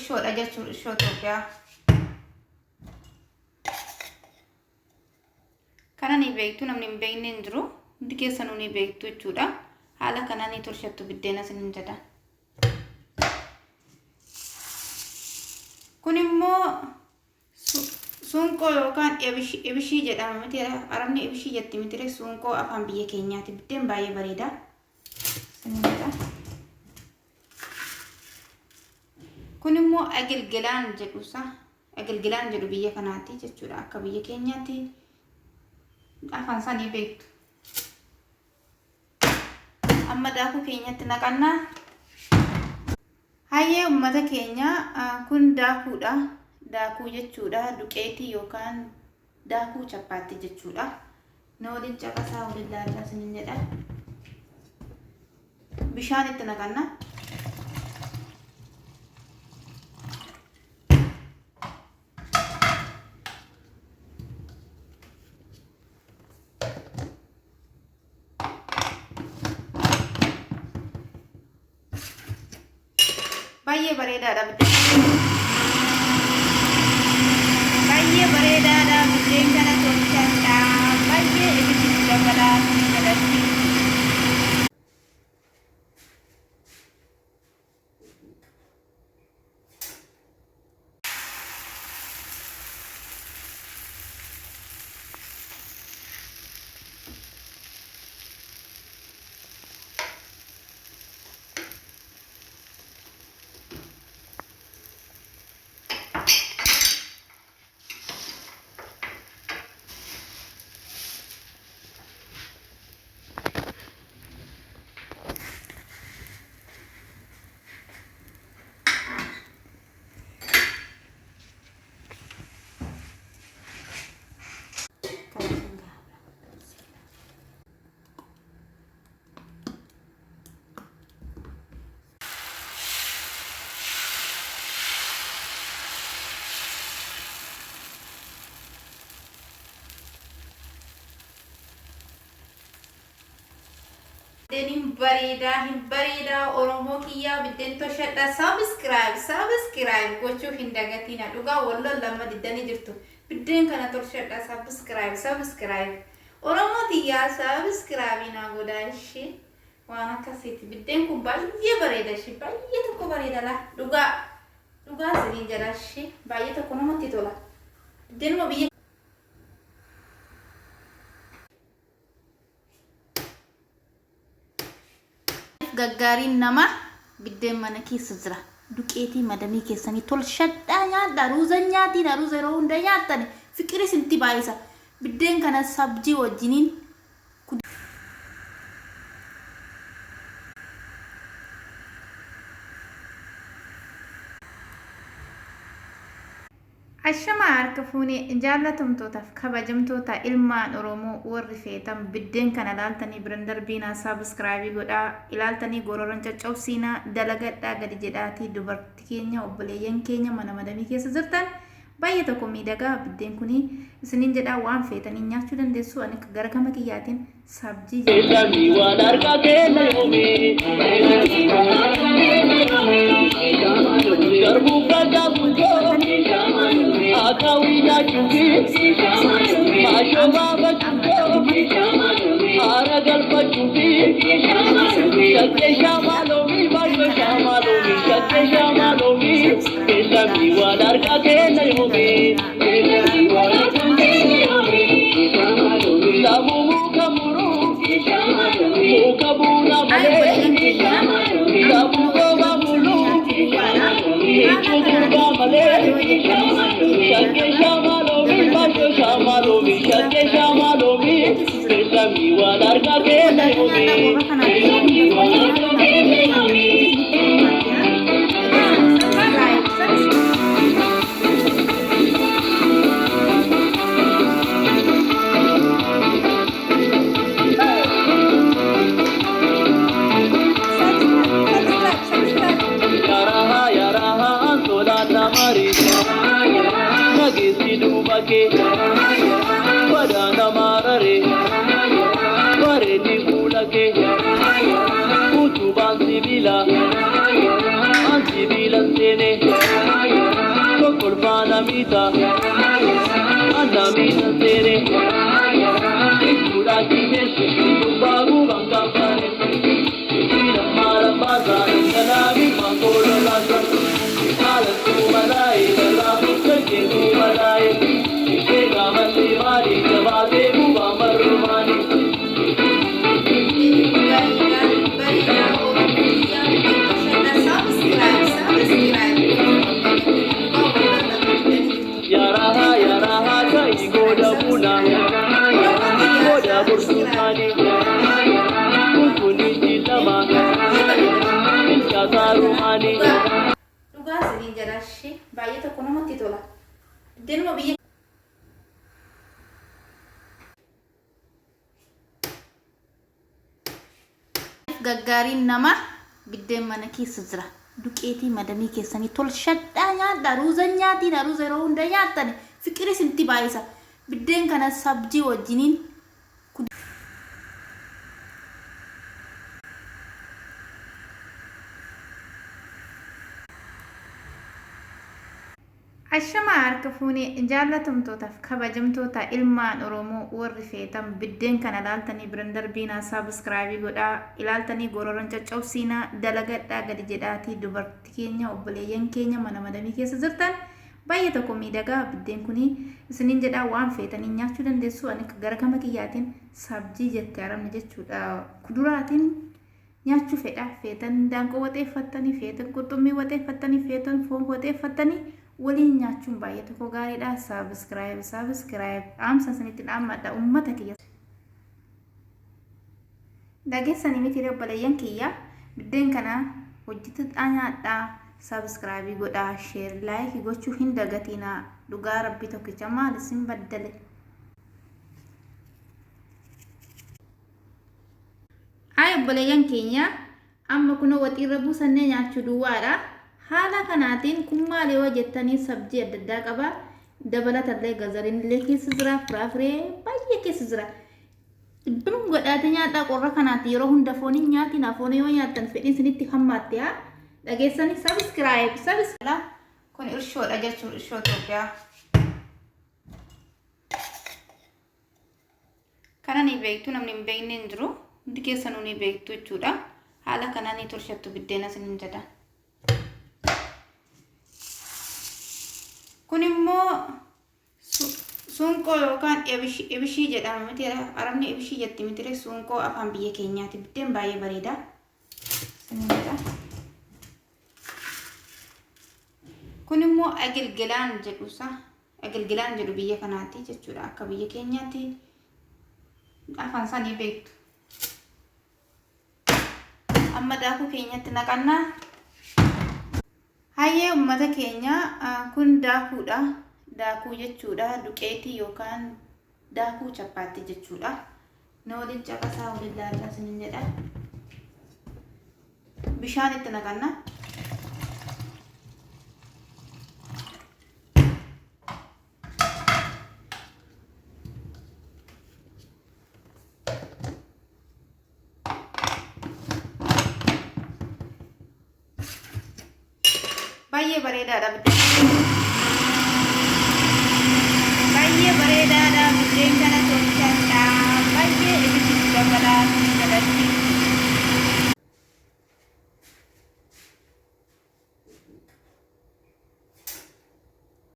Irshoodha jechuudha irshoo Itoophiyaa. Kana ni beektu namni hin beekne hin jiru. Hundi keessanuu ni beektu jechuudha. Haala kanaan ni tolchattu biddeena isinin jedha. Kun immoo suunqoo yookaan ibishii jedhama miti arabni ibishii jetti mitire suunqoo afaan biyya keenyaati biddeen baay'ee bareeda. Isinin jedha. Kun immoo agilgilaan jedhusa. Agilgilaan jedhu biyya kanaati jechuudha. Akka biyya keenyaatti afaan isaanii beektu. Amma daakuu keenyatti naqannaa. Hayyee uummata keenya kun daakuudha. Daakuu jechuudha. Duqeetii yookaan daakuu chappaatti jechuudha. Na waliin caqasaa waliin laallaa isiniin jedha. Bishaan itti naqanna. Baay'ee bareedaadha biddeen. Baay'ee bareedaadha biddeen kana tolchadha. Baay'ee ibiddi dabalaa jedhatti. Biddeen hin bareedaa hin bareedaa Oromoo kiyyaa biddeen toshadha subscribe subscribe gochuu hin dagatiina dhugaa wallon lamma diddanii jirtu biddeen kana tolchadha subscribe subscribe Oromoo tiyyaa subscribe naa godhaa ishii waan akkasiiti biddeen kun baay'ee bareeda ishii baay'ee tokko bareeda laa dhugaa dhugaa isiniin jedha ishii baay'ee tokko namatti tola biddeenuma biyya Gaggaariin namaa biddeen mana keessa jira. Duqeetii madamii keessanii tolshadhaa nyaadhaa. Ruuza hin nyaatiin ruuza yeroo hunda nyaattani fiqiri isintti baay'isa. Biddeen kana sabjii wajjiniin Ashamaa harka fuune jaallatamtootaaf kabajamtoota ilmaan Oromoo warri feetan biddeen kana ilaaltanii biran darbiinaa saabskraayibii godhaa ilaaltanii gororan coccobsiinaa dalagadhaa gadi jedhaatii dubarti keenya obboleeyyan keenya mana madamii keessa jirtan baay'ee tokko miidhagaa biddeen kuni isiniin jedhaa waan feetanii nyaachuu dandeessu ani gara gama kiyyaatiin sabjii Samii waan harka keenya yoomii. Garbuu facaasuutoo akaawii nyaachuufi maashoo baafachuutoo haara galfachuufi shakkee shaamaa loomii maashoo shaamaa loomii shakkee shaamaa loomii samii waan harka keenya yoomii. Sammuu muka muruu muka buuna malee sammuu goba muluu michuu gurbaa malee shakkee shaamaa loomii maashoo shaamaa loomii shakkee shaamaa loomii samii waan harka keenya yoomii. Yaraha yaraha sodaata marii nageessi duuba kee badaana maarare bareedni fuula kee utubaan sibiila an sibiila seene. dhiita. Annaamiina seene. Jechuudha kimeeshe dubbaa guban kabbane. Jijjiira maara baasaa dhangala'aa maangoo laasa. Haala tuumalaayee irraa fuukkee tuumalaayee. Ishee gaafatti maali jabaatee gubaa marrumaani. Bareedaa bareedaa Oromoo kiyyaa biddeen tolchadhaa subscribe subscribe gochuu hin dagatinaa. Dhugaa walloon lama diddanii jirtu. Yaraha yaraha ta'i gooda buna. Oromoo kiyyaa Gooda subscribe. burtukaanii. Kunkunnichi lama. Bilchaataa rumaanii. Dhugaa dhugaa isiniin jedha ishee baay'ee tokko namatti tola. Biddeenuma biyya Gaggaariin namaa biddeen mana keessa jira. Duqeetii madamii keessanii tolshadhaa nyaadhaa. Ruuza hin nyaatinaa. Ruuza yeroo hunda nyaattani fiqiri isinitti baay'isa. Biddeen kana sabjii wajjiniin Ashamaa harka fuune jaallatamtootaaf kabajamtoota ilmaan Oromoo warri feetan biddeen kana ilaaltanii biran darbiinaa subscribe godhaa ilaaltanii gororon coccobsiinaa dalagadhaa gadi jedhaatii dubarti keenya obboleeyyan keenya mana madamii keessa jirtan baay'ee tokko miidhagaa biddeen kuni isiniin jedhaa waan feetanii nyaachuu dandeessu ani gara gama kiyyaatiin sabjii jette arabni jechuudha kuduraatiin nyaachuu fedha. Feetan daanqoo waxeeffattanii, feetan qurxummii waxeeffattanii, feetan foon waxeeffattanii waliin nyaachuun baay'ee tokko gaariidha. Subscribe subscribe dhaamsa isinitti dhaammadha uummata kiyya. Dhageessanii miti obboleeyyan kiyya biddeen kana hojjetadhaa nyaadhaa. Subscribe godhaa, share, like gochuu hin dagatinaa. Dhugaa rabbii tokkicha maal isin baddale. Hayi obboleeyyan keenya amma kunoo waxiirra buusannee nyaachuu duwwaadha. Haala kanaatiin kun maali yoo jettanii sabjii adda addaa qaba. Dabalatallee gazariin illee keessa jira, firaafiree baay'ee keessa jira. Dhibbim godhaatee nyaadhaa qorra kanaatti yeroo hunda foon hin nyaatina. Foon yoo nyaattan fedhiin isinitti hammaatte haa. Dhageessanii subscribe subscribe. Kun irshoodha jechuun irshoo Itoophiyaa. Kana ni beektu namni hin beekne hin jiru. Hundi keessanuu ni beektu jechuudha. Haala kanaan ni tolchattu biddeena isinin jedha. Kun immoo suunqoo yookaan ebishii jedhama miti arabni ebishii jetti miti suunqoo afaan biyya keenyaati. Biddeen baay'ee bareeda. Isinin jedha. Kun immoo agilgilaan jedhusa. Agilgilaan jedhu biyya kanaati jechuudha. Akka biyya keenyaatti afaan isaanii beektu. Amma daakuu keenyatti naqannaa. Hayyee uummata keenya kun daakuudha. Daakuu jechuudha. Duqeetii yookaan daakuu chappaatti jechuudha. Na waliin caqasaa waliin laallaa isiniin jedha. Bishaan itti naqanna. Baay'ee bareedaadha biddeen. Baay'ee bareedaadha biddeen kana.